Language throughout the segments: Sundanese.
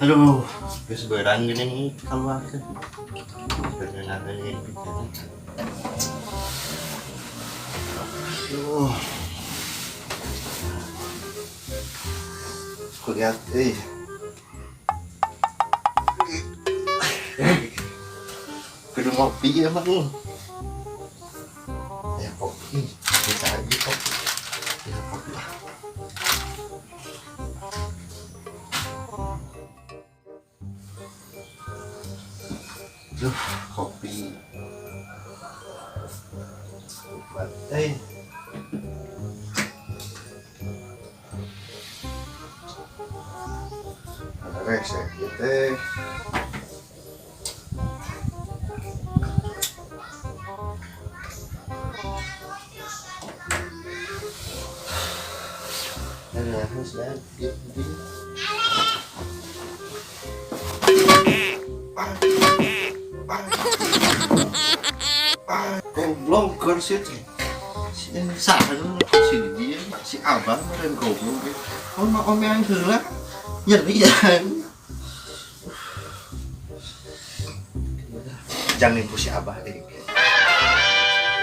Aduh, geus beurang geuning keluar teh. Beurang pisan. Aduh. Kulihat euy. Kudu ngopi ya mah. Ya kopi, bisa aja kopi. Ya kopi lah. Duh, kopi. Nikmat, eh. Ada resek ieu teh. Ada harus ya, gitu. Goblok kursi teh. Si saha nu kursi di dieu, si Abah meureun goblok ge. Oh, mah omean heula. Nyeri ya. Jangan ku si Abah deh.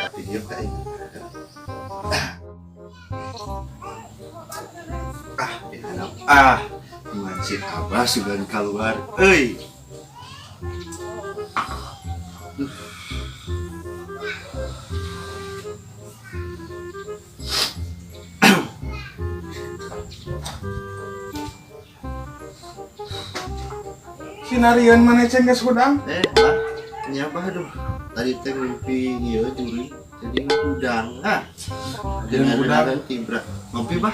Tapi dia kayak ah, di ah, gimana si Abah sudah keluar, euy. Duh. Sinarieun maneh ceng geus hudang? Eh, Bah, ini apa aduh? Tadi teh mimpi ieu juri, jadi hudang. Ah. Jeung hudang. Tibra. Ngopi, Bah.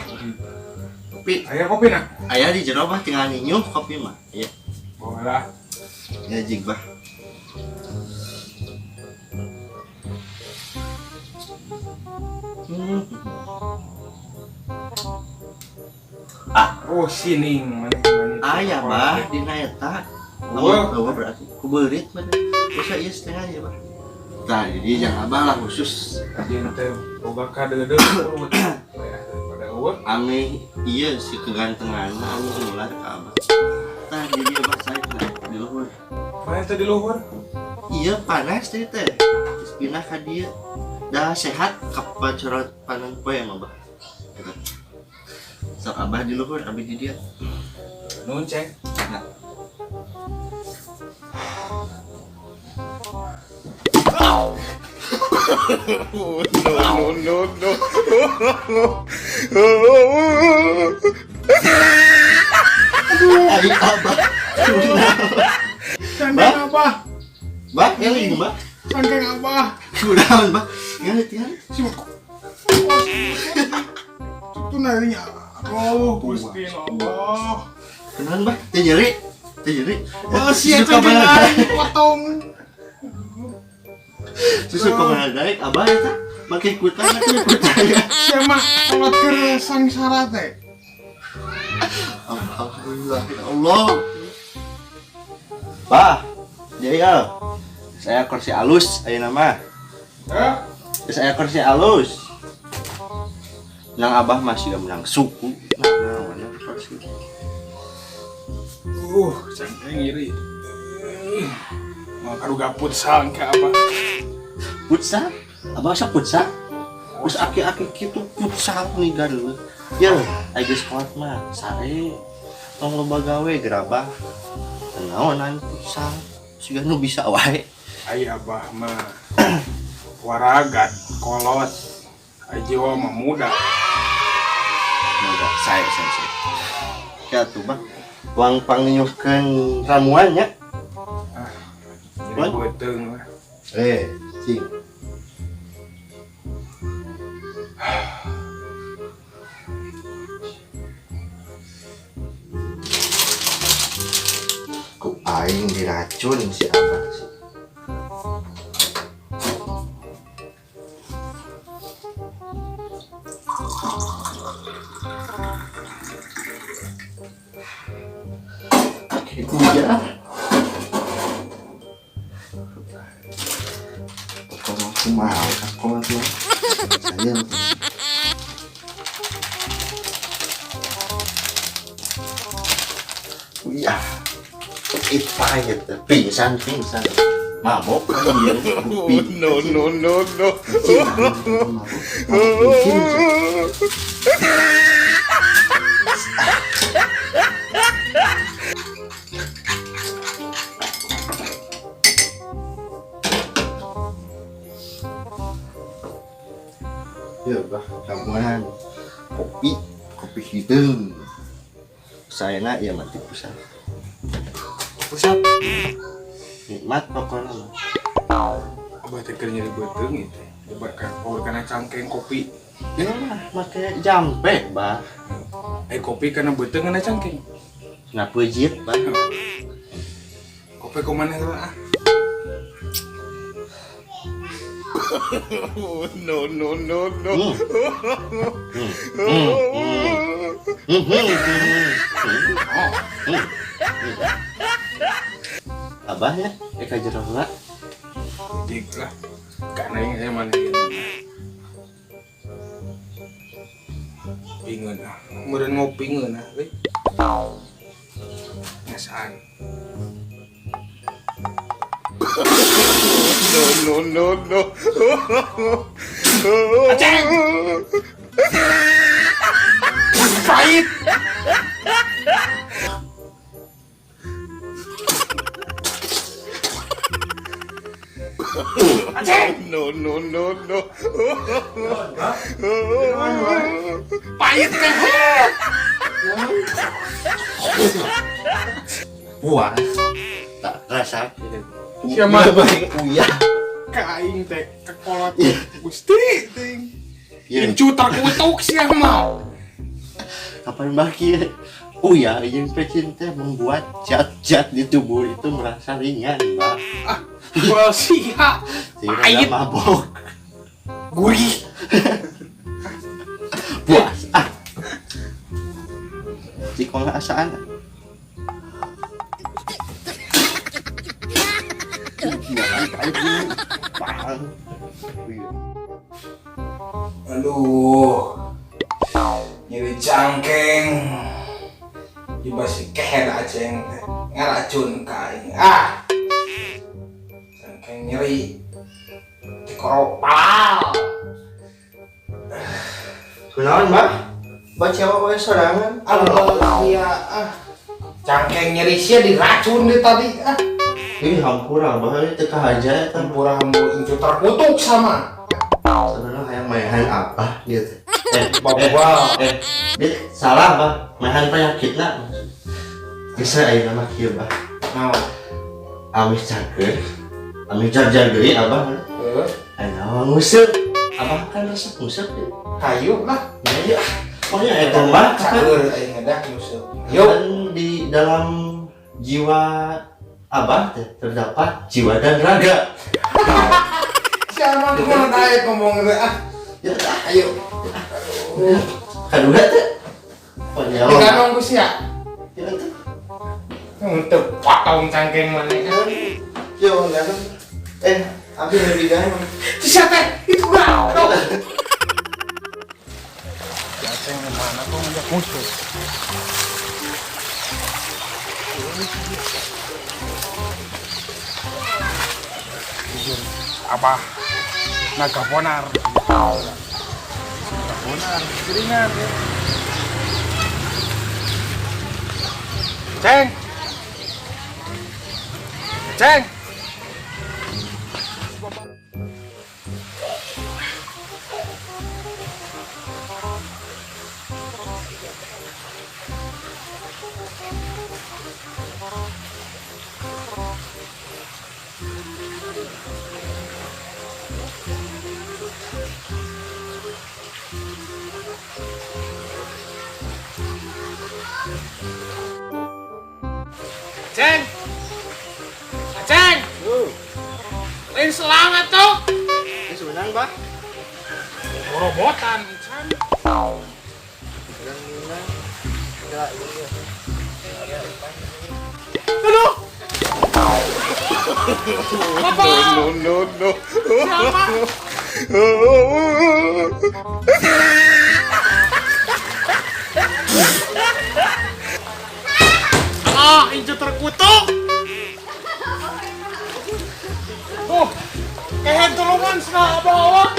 Kopi. Aya kopi na? Aya di jero, Bah, tinggal nyinyuh kopi mah. Iya. Bawa lah. Ya jig, Bah. Ah, Oh, sining maneh maneh. Aya, Bah, dina eta. Eueuh. Eueuh berarti ku beurit mah. Bisa ieu setengah ya, Bah. Tah, jadi jangan Abah lah khusus. Kajian teh boga kadeudeuh urut. Pada eueuh. Ame iya si kegantengan anu ular ka Abah. Tah, jadi Abah saya nah, di luhur. Maneh teh di luhur. Iya panas teh teh. Terus pindah ka dieu. Dah sehat kapacorot panan poe mah, Bah. Eta. Sok Abah di luhur, abi di dieu. Nuhun ceng. Nah. No, no, no. Ari Abah. Cangkeng Abah. Bah, eling, Bah. Cangkeng Abah. Kunaon, Bah? Ngan tinggal. Si itu narinya. Oh, Gusti Allah. Kunaon, Bah? Teu nyeri. Teu nyeri. Oh, sia Susu cangkeng kamana aing dipotong. Susu kamana daek Abah eta? Make kutan atuh kutan. Sia mah kolot keur sangsara teh. Alhamdulillah ya Allah. Bah, jadi ya, saya kursi alus ayeuna mah. Hah? Saya kursi alus. Nang Abah masih gak menang suku. Nah, nah, kursi. Cangkeng ngiri. Mau karuga futsal ke apa? Futsal? Abah asa futsal? Terus aki-aki kitu futsal nih gaduh. Ya, ayo sekolah mah sare. Tong loba gawe gerabah. Naonan futsal. Siga nu bisa wae. Ai Abah mah waragat kolot. Ai jiwa mah muda. Muda, saya. Ya tuh, Bang. Uang panginyuhkeun ramuan nya. Ah, jadi beuteung lah. Eh, cing. Ku aing diracun si Abah sih. Oke, ya. Pokoknya aku mau, aku mau. Saya. Iya. Ih, pahit teh. Pingsan, pingsan. Mabok kan ieu. No, no, no, no. Ya, bah, kamuan kopi, kopi hideung. Sayana ieu mah ti pusat. Pusat. Nikmat pokoknya mah. Abah teh keur nyeri beuteung ieu teh. Coba kan power kana cangkeng kopi. Ya lah, make jampe, bah. Eh kopi kana beuteung kana cangkeng. Nah, peujeut, bah. Kopi kumaha heula ah. No, no, no, no. Oh. Abah ya, eka jero heula. Jik lah. Kana yang saya mana ieu. Bingeun ah. Meureun ngopi ngeunah euy. Ngasaan. No, no, no, no. Aceng. Pahit. Aceng. No, no, no, no. Pahit teh. Puas. Tak rasa. Siapa? Uyah. Kaing teh kekolot Gusti ting. Iya. Incu terkutuk sia mah. Kapan bagi? Uyah, jeung pecin teh membuat zat-zat di tubuh itu merasa ringan, Bah. Ah, gua sia. Sehingga Pahit. mabok. Gurih. Puas. Ah. Cikong asaan. Aduh. Nyeri cangkeng. Iba si kehed aceng teh. Ngaracun ka aing. Ah. Cangkeng nyeri. Dikoropal. Kunaon, Bah? Baca wae sorangan. Aduh, iya ah. Cangkeng nyeri sia diracun deh tadi ah. Ih, hampura, Bah, ini teu kahaja eta. Hampura hambur incu terkutuk sama. Sebenarnya hayang maehan apa gitu. Bawa. Dit, salah, Bah. Maehan penyakitna. Bisa ayeuna mah kieu, Bah. Naon? Amis cager. Amis jar-jar deui Abah. Heeh. Ayeuna mah nguseup. Abah kan resep nguseup ya. Kayu lah. Ya, iya. Pokoknya eta mah Cager aing dah nguseup. Yuk. Kan di dalam jiwa Abah teh terdapat jiwa dan raga. Siapa kumaha daek ngomong teh ah. Ya, Ayo. kadua teh. Oh, ya. Diganong ku sia. Ya teh. Untuk potong cangkeng mana? Yo, ganong. Ambil lebih ganong. Sia teh, itu gua. Aceng mana tuh ngajak musuh. Jujur, Abah naga ponar. Naga ponar, keringan ya. Ceng. Ceng. Aceng. Aceng. Lain selang atuh. Ini sebenang, Bah. Robotan, Chan. Aduh. Bapak. No, no, no. Siapa? Ah, incu terkutuk. Sendal abah euweuh.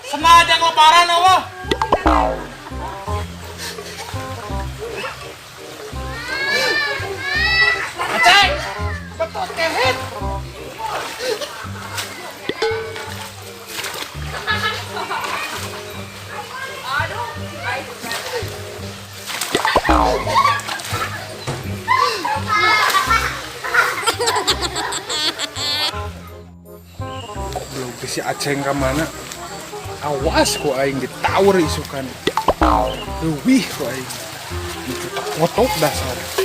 Sendal jang lebaran euweuh. Aceng, betot kehet. Belum si Aceng ka mana? Awas ku aing ditawur isukan. Leuwih ku aing. Itu tak kotok dasar.